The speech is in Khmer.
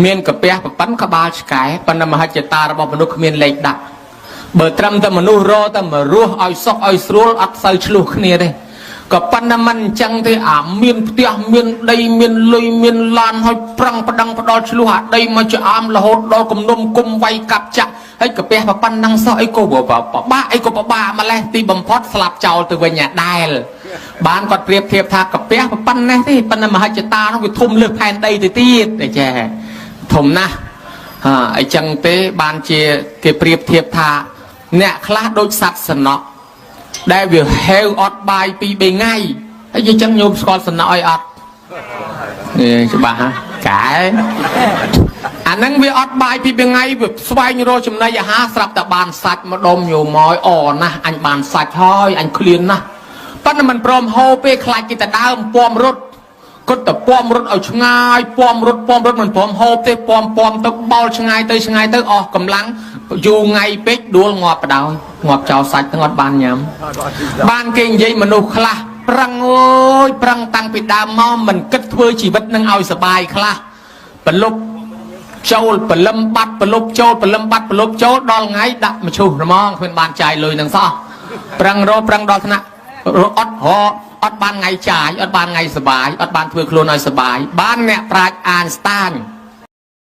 មានកាពះប្រប៉ិនក្បាលឆ្កែប៉ុន្តែមហិច្ឆតារបស់មនុស្សគ្មានលេខដាក់បើត្រឹមតែមនុស្សរតែមករស់ឲ្យសុខឲ្យស្រួលអត់សូវឆ្លោះគ្នាទេក៏ប៉ុន្តែមិនអញ្ចឹងទេអាមានផ្ទះមានដីមានលុយមានឡានហើយប្រឹងប្តឹងផ្ដាល់ឆ្លោះអាដីមកច្អាមរហូតដល់គំនុំគុំវាយកាប់ចាក់ហើយកាពះប៉ុណ្ណឹងសោះអីក៏ពិបាកអីក៏ពិបាកម្លេះទីបំផុតស្លាប់ចោលទៅវិញអាដែលបានគាត់ប្រៀបធៀបថាកាពះប៉ុណ្ណេះទេប៉ុន្តែមហិច្ឆតានោះវាធំលើសផែនដីទៅទៀតតែចេះធំណាស់ហាអញ្ចឹងទេបានជាគេប្រៀបធៀបថាអ្នកខ្លះដូចសត្វសំណក់ដែលវាហេវអត់បាយពី3ថ្ងៃហើយយីចឹងញោមស្គាល់សំណក់អីអត់នេះច្បាស់ហ่ะកែអាហ្នឹងវាអត់បាយពី3ថ្ងៃវាស្វែងរកចំណីអាហារស្រាប់តែបានសាច់មកដុំញោមមកអណាស់អញបានសាច់ហើយអញឃ្លានណាស់ប៉ុន្តែមិនព្រមហូបទេខ្លាចគេទៅដើមពំរត់គាត់ទៅពំរត់ឲ្យឆ្ងាយពំរត់ពំរត់មិនព្រមហូបទេពំពំទៅបោលឆ្ងាយទៅឆ្ងាយទៅអស់កម្លាំងយូរថ្ងៃពេកដួលងាប់បដ ாய் ងាប់ចោលសាច់ទាំងអត់បានញ៉ាំបានគេនិយាយមនុស្សខ្លះប្រឹងអើយប្រឹងតាំងពីដើមមកមិនគិតធ្វើជីវិតនឹងឲ្យសបាយខ្លះប្រលប់ចូលព្រលឹមបាត់ប្រលប់ចូលព្រលឹមបាត់ប្រលប់ចូលដល់ថ្ងៃដាក់មឈូសហ្មងគ្មានបានចាយលុយនឹងសោះប្រឹងរកប្រឹងដល់ថ្នាក់រកអត់រកអត់បានថ្ងៃចាយអត់បានថ្ងៃសបាយអត់បានធ្វើខ្លួនឲ្យសបាយបានអ្នកប្រាជ្ញអានស្តាន